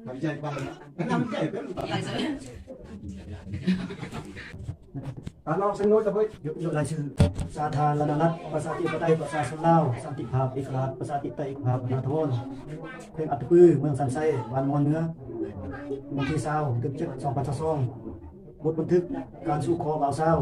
ການອອກສຳນວນກະບໍ່ ຍົກ ຍົກລາຍຊື່ ສາທາລະນະລັດ ປະຊາທິປະໄຕ ປະຊາຊົນລາວ ສັນຕິພາບ ເອກະລາດ ປະຊາທິປະໄຕ ເອກະພາບ ອະນາໂທນ ແຂວງອັດຕະປື ເມືອງສັນໄຊ ບ້ານມ່ວນເໜືອ ວັນທີຊາວ ເດືອນເຈັດ ສອງພັນຊາວສອງ ບົດບັນທຶກການສູ່ຂໍບ່າວສາວ.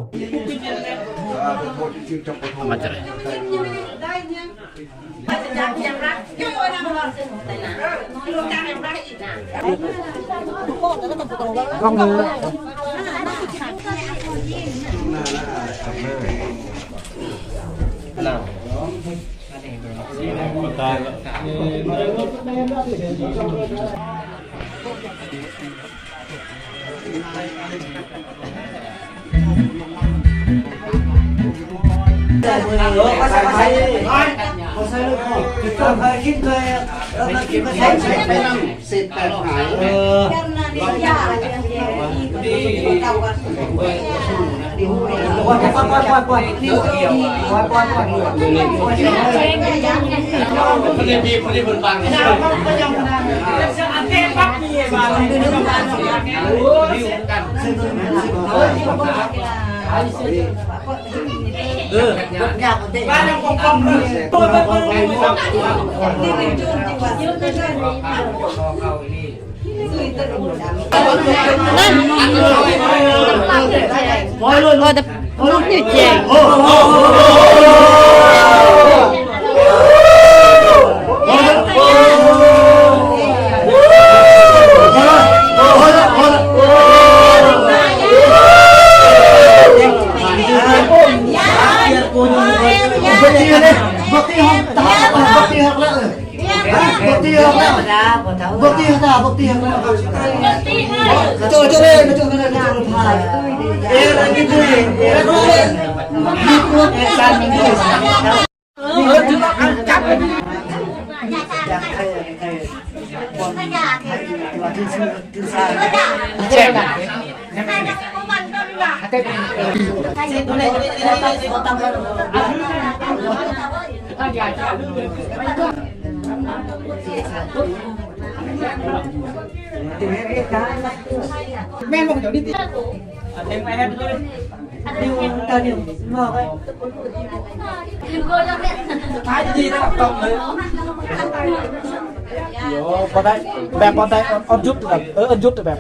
ບໍ່ໄດ້ ແບບບໍ່ໄດ້ ເອີ ຢຸດແບບ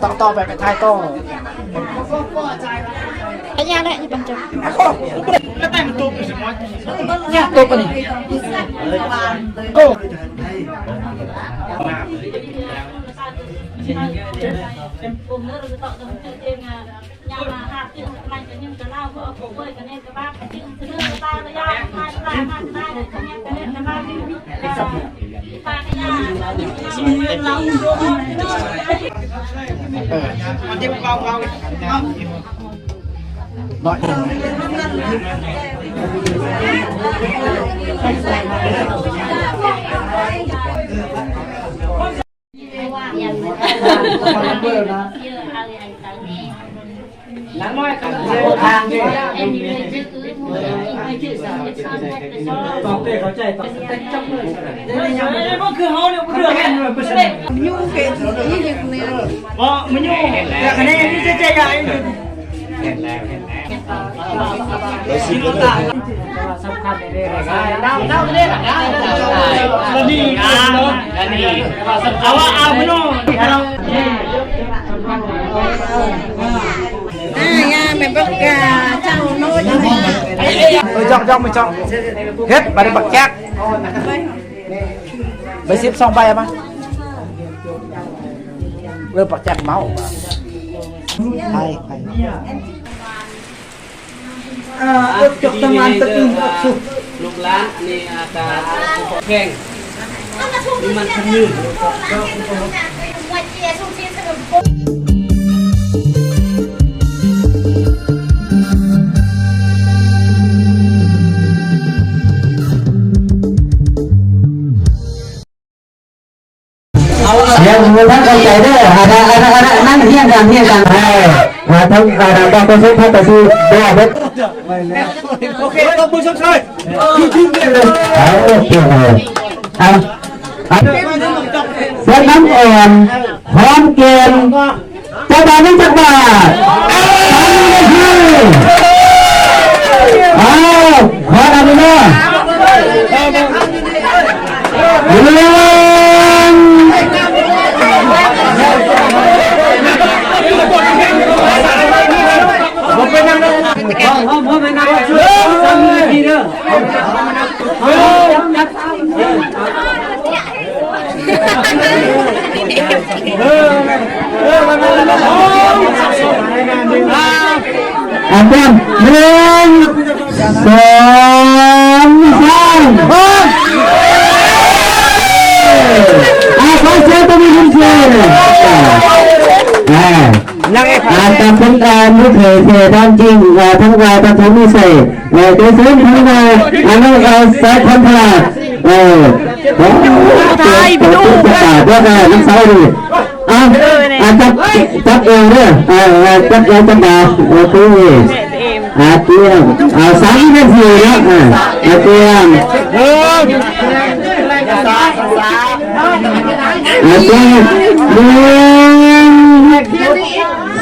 ຕໍ່ ຕໍ່ແບບໄປຖ່າຍຕໍ່ ໄອ້ຍາແຫຼະ ຢູ່ບັນຈຸ ຍາຕົວນີ້ ໂກ ເອີ ຈ້ອງ ຈ້ອງ ຈ້ອງ ເຮັດ ບາດນີ້ບັກແຈກ ໃບສິບສອງໃບເອົາມາ ເລີ່ມປາກແຈກເມົາ ໃຜ ໃຜ ເອີ ອົບຈົກຕະມານຕະກຶມອົບສຸກ ລູກຫຼານ ອັນນີ້ອາການແຂງ ມີມັນຂະຍືນ. ຢ່າບໍ່ທັນເຂົ້າໃຈເດີ ອາດາ ອາດາ ອາດາ ນັ່ງຮຽງກັນ ຮຽງກັນ ເອີ ມາເຖິງ ອາດາ ບາງຄົນເຂົາກໍຊິບໍ່ເບິດ ໂອເຄ ຕົບມືຊົມເຊີຍ ເອົາ ໂອເຄ ເອົາ ເອົາ ເອົາ ເອົາ ນ້ຳອ່ອນ ຫອມແກ້ມ ເຈົ້າບ່າວມີຈັກບາດ? ສາມສິບນາທີ. ອ້າວ ຂໍນຳເດີ. ເລື່ອງ ອາຈານ ໜຶ່ງ ສອງ ສາມ ອາ ຂໍສຽງຕົບມືເຊີນ ອາ ອາ ຈາກເປັນ ອາ ລູກເຂີຍແທ້ທາງຈິງ ອາ ທັງວ່າທັງທຳນິໄສ ເອີ ໂຕສູງທັງວ່າ ອາ ນ້ອງ ອາ ສາຍພັນທາດ ເອີ ຕາຍໄປດູ ເອີ ນ້ອງສາວນີ້ ອາ ອາ ຈັບ ຈັບເອວເດີ ອາ ອາ ຈັບເອວ ຈັບບ່າ ໂອເຄ ອາ ຕຽມ ອາ ສາມນາທີເນາະ ອາ ອາ ຕຽມ ອາ ຕຽມ ໜຶ່ງ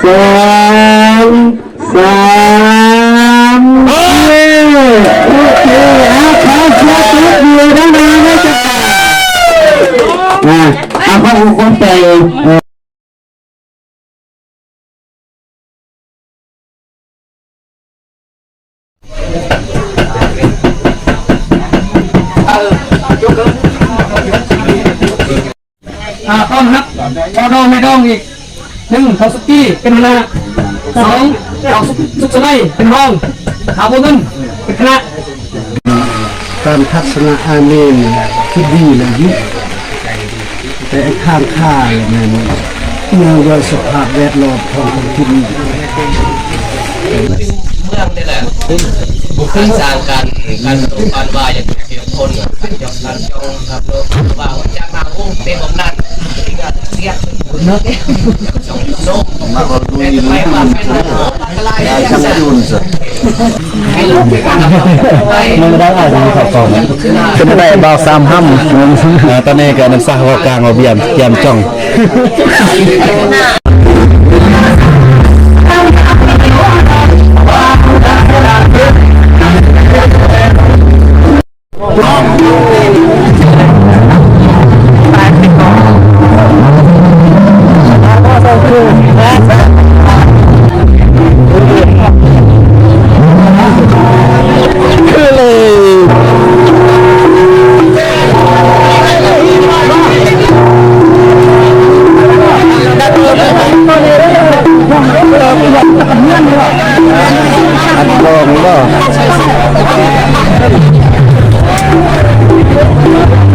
ສອງ ສາມ ເອີ ໂອເຄ ອາ ຂໍສຽງຕົບມືດັງໆ ໃຫ້ຈັກບາດ ອາ ອາ ຂໍອົກຂອບໃຈ ເອີ ອ່າ ຕ້ອນຮັບພໍ່ດອງແມ່ດອງອີກ ໜຶ່ງ ທ້າວສຸກີ້ ເປັນຫົວໜ້າ ສອງ ທ້າວສຸກ ສຸກສະໄໝ ເປັນຮອງ ທ້າວບົວເງິນ ເປັນຄະນະ. ການທັດສະນະອາເມນຄືດີແລ້ວຢູ່ ແຕ່ໄອ້ຂ້າງຄາແມ່ນເນື່ອງດ້ວຍສະພາບແວດລ້ອມຂອງທ້ອງຖິ່ນ. ເມືອງນີ້ແຫຼະ ການສ້າງການ ການປູກການຫວ່ານ ຢ່າງເປັນຄົນ ການຈອກການຈອງ ຄັບລົມ ວ່າຈາກໜ້າອົງເຕັມອຳນາດ ທີ່ການສຽບເນາະ ມາເວົ້າດູນີ້ເລື່ອງການຈຳຢູ່ນະ. ເປັນໄດ້ບ່າວສາມຫ້ຳ ເອີ ຕອນນີ້ກໍນຳສາວເວົ້າກາງເວົ້າບຽມ ແຈມຈ່ອງ. ອັດກອງບໍ່? ເ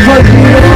Fuck you.